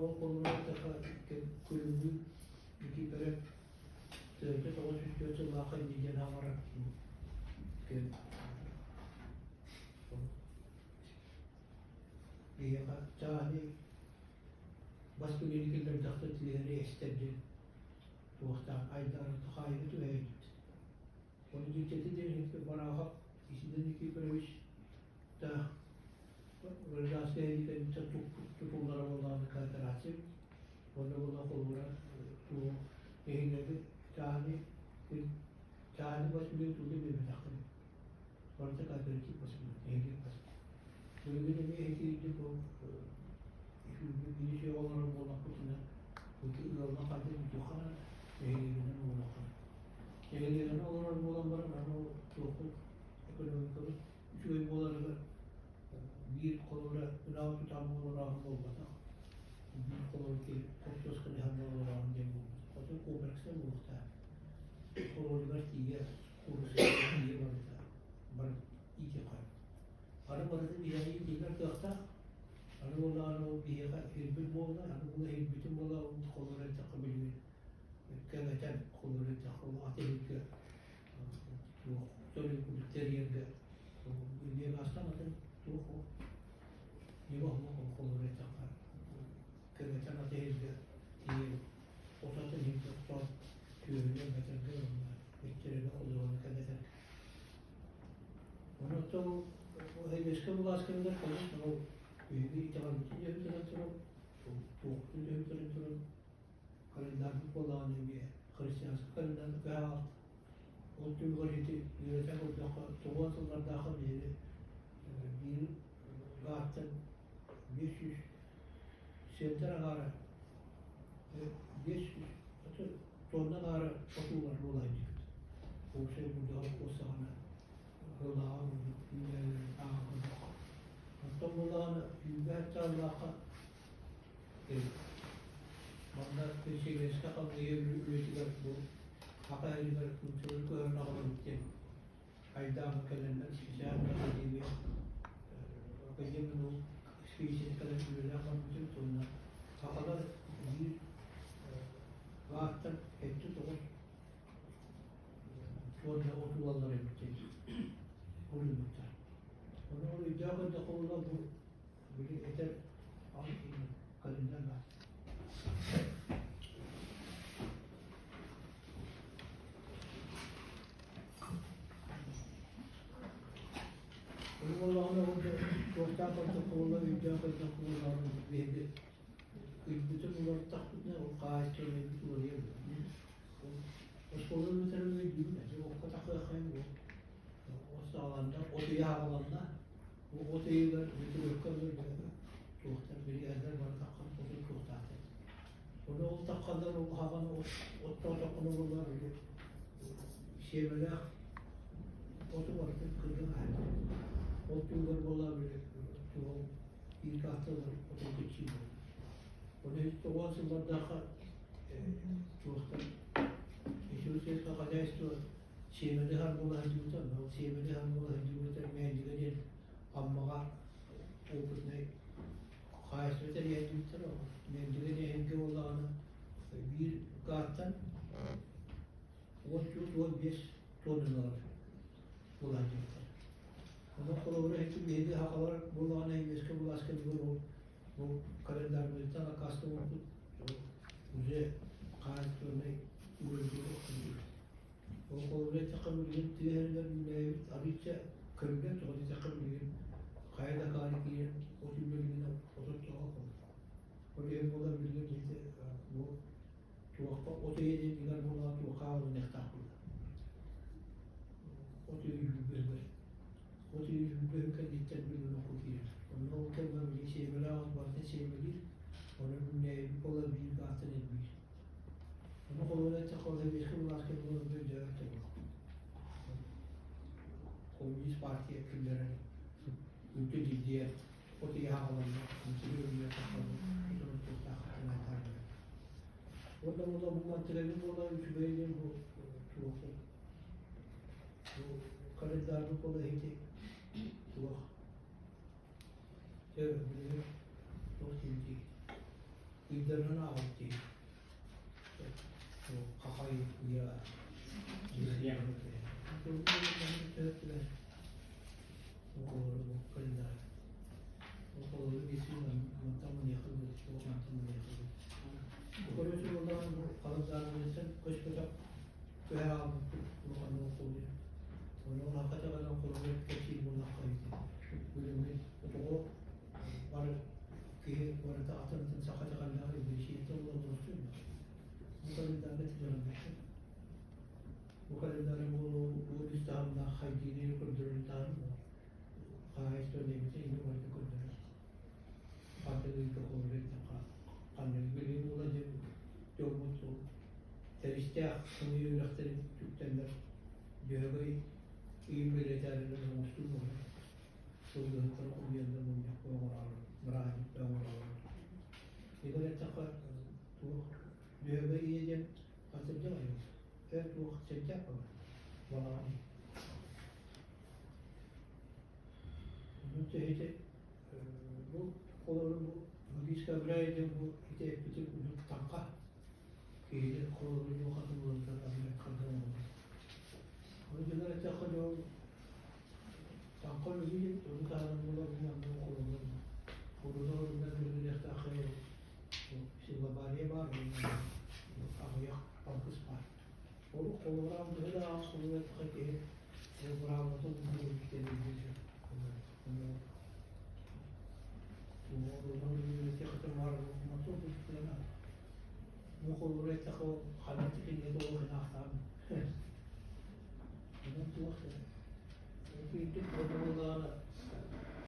ол холобура эттэххэ, Күлүмнүүр Никифоров 1904 сыллаахха иннинэн аҥара биһиэхэ чааһынай бас билиини киллэрдэхтэр тилиһэри эстэр диэн туохтаах айдаары хаайыыга түбэһэйдибит. Ону дьиктити диэн Бараахап Исидор Никифорович таах гражданскай сэрии кэнниттэн тутуллара буоллаҕына кооперация уонна буолла холобура туох нэһилиэги чааһынай чааһынай бас билии тутуу биэрбэтэххин барыта кооператив бас билии нэһилиэк бас билигин эмиэ ити бу биир олорор буоллахпытына ыалга хайдах бүтүөххэ наада нэһилиэгинэн олоруохха нэһилиэгинэн олорор буолан баран аны туохпут экономикабыт үчүгэй буоларыгар биир холобура ыраах тутаан олорооһун буолбатах биир холобур киһи хортуоска түһэн олорооһун диэн буолбатах хоту комплекснай буолуохтаах холобуругар тиийэ кууруссаҕа тиийэ барыта бары иитиэххэ аны барытын биһиэхэ иитиллэр кыахтаах аны буоллаҕына ол биһиэхэ иһирбит буолла аны була иһирбитин буола ол холобура эттэххэ билигин кэҥэтэн холобура эттэххэ ол аты иһиргэ туох төрүт тэрийэргэ биогаастан атын туох ньыма холобура эттэххэ кэҥэтэн аты иһиргэ тиийэн отатын иһиргэ охтоон түөһүнэн бэтэргэ уонна өттөрүнэ холуруну кэҥэтэр. Онон Сэбиэскэй былаас кэмигэр конечно ол биһиги итэҕэлбитин дьөһүтэрэн туран, туохпутун дьөһүтэрэн туран календарбыт буоллаҕына эмиэ христианскай календарга көһө хаалта. Ол түмүгэр ити үөрэтэн көрдөххө, тоҕуон сыллардаахха биһиги биир гааттан 500 центр аҥаара 500 тонна аҥаара отуулар буола сылдьыбыт. Уопсай бурдуга куоссаҕына ылааҕа бурдук үүнээйилэрин ааҕан көрдөххө. Оттон буоллаҕына үүнгэ аччааллаахха манна Северскэй хамыыһыйа үлэтигэр бу Саха сиригэр нууччалары көһөрөн аҕалабыт диэн айдаан кэлэннэр специальнай академия академия наук экспедицияны кэлэн үлэлээх барбытым уонна сахалар биир бааттан 79 уонна отуулаллар эбит диэн уруйбуттар. Ону ол өйдөөх көрдөххө буолла бу били этэр календарь баар. Буоллаҕына туохтаах көрдөххө буолла, өйдөөх көрдөххө буоллаҕына биһиги ыйбытын уларыттахпытына ол хаһаайыстыбанайбыт уларыйар. Оскуоланы бүтэрэн өйдүүбүн, окко тахыаххайын бу саҕаланна, от ыйа аҕаланна. Бу от ыйыгар бүтүрүөккэ туохтар биригээдэлэр бары таххан отун туохтаахтар. Ону ол тахханнар ол хаҕан оттоотоххуна буоллар сиэмэлээх оту барытын кыргын аһатар. Ол туһугар буоллар били туох биир каарталар отун көччүү буолар. Оны тоҕуон сыллардаахха туохтан сельское хозяйство сиэмэни аһар буола сылдьыбыта, ол сиэмэни аһар буола сылдьыбыта Мээндигэ диэн Аммаҕа опытнай хаһаайыстыба тэрийэрдибиттэр Мээндигэ диэн буоллаҕына биир гааттан 14-15 тонналар буолааччыбыттар. Онон холобура ити биһиги сахалар буоллаҕына үөскэ былааска бүгүн ол бу календарбытыттан аккаастаммыппыт уже хаһаайыстыбаннай уровеньга охсуллубут. Ол холобура эттэххэ билигин тыа сиригэр үүнээйибит арыычча көрүллэр тоҕо диэтэххэ билигин хайа да акаары киирэн от үүнэригинэ отут тоҕо Ол иһин буолар билигин ити бу туохха от ыйа диэн буоллаҕа туохха аҕалыныахтаах буолла. От ыйы үүрбэһигэр. От ыйы үүрбэһин кэнниттэн билигин окко киирэр. Онно ол кэмҥэ билигин сиэмэлээх от барытын сиэмэлиир. Онон үүнээйибит буолар биир гааттан элбиир. Ону холобура эттэххэ, ол сэбиэскэй былааска буолар өйдөөбөт да буолар. Коммунист партия киллэрэн үлтү дьилдиэ от ыйа аҕаланна, сири өлүөр тахсаллар, сотору туохтаах хатыҥаатаары. Уонна буола бу мантыгайбыт буола үчүгэй диэн бу туох бу календарбыт буола иһити туох дьэ билигин туох диэбитий. Ыйдарынан ааҕабыт дии. Хахай ыйа Бары киһи барыта атын-атын саха дьаҕаллаах илбириэчиэтэ буолан Бу календарга тирэҕирбэккэ. Бу календары буолуу таһымнаах хайдыыны көрдөрөр таһым хаһаайыстыба бэйэтэ иннин барыта көрдөрөр. Ханнык ыйга холобур эттэххэ, ханнык билии буола диэн дьоммут ол тэристээх сымыйа үрэхтэрин түктэннэр Дьөһөгөй ыйын бэлиэтээринэн оҥостуу буолар. Сылгыһыттары хомуйаннар мунньах оҥороору, бырааһынньык оҥороору. Егор эттэххэ, туох Дьөһөгөй ийэ диэн атырдьах айбыт. Эр туох сэргээх баҕар балаҕан. Онон төһөтө бу холобур бу магическая абырай диэн бу ити эппитим курдук таҥха киһини холобур дьылҕатын уларытар абырай харда оҥорбут. Ону дьонор эттэххэ дьол таҥха өлүү диэн ону таһынан буолар бу манна холобур урут билиэхтээххэ Силабария баар уонна аҕыйах алгыс баар. Ол холобураан төһө да аҕыс холобура киһи быраабылатын Бу холобура эттэххэ ханна тикиннэ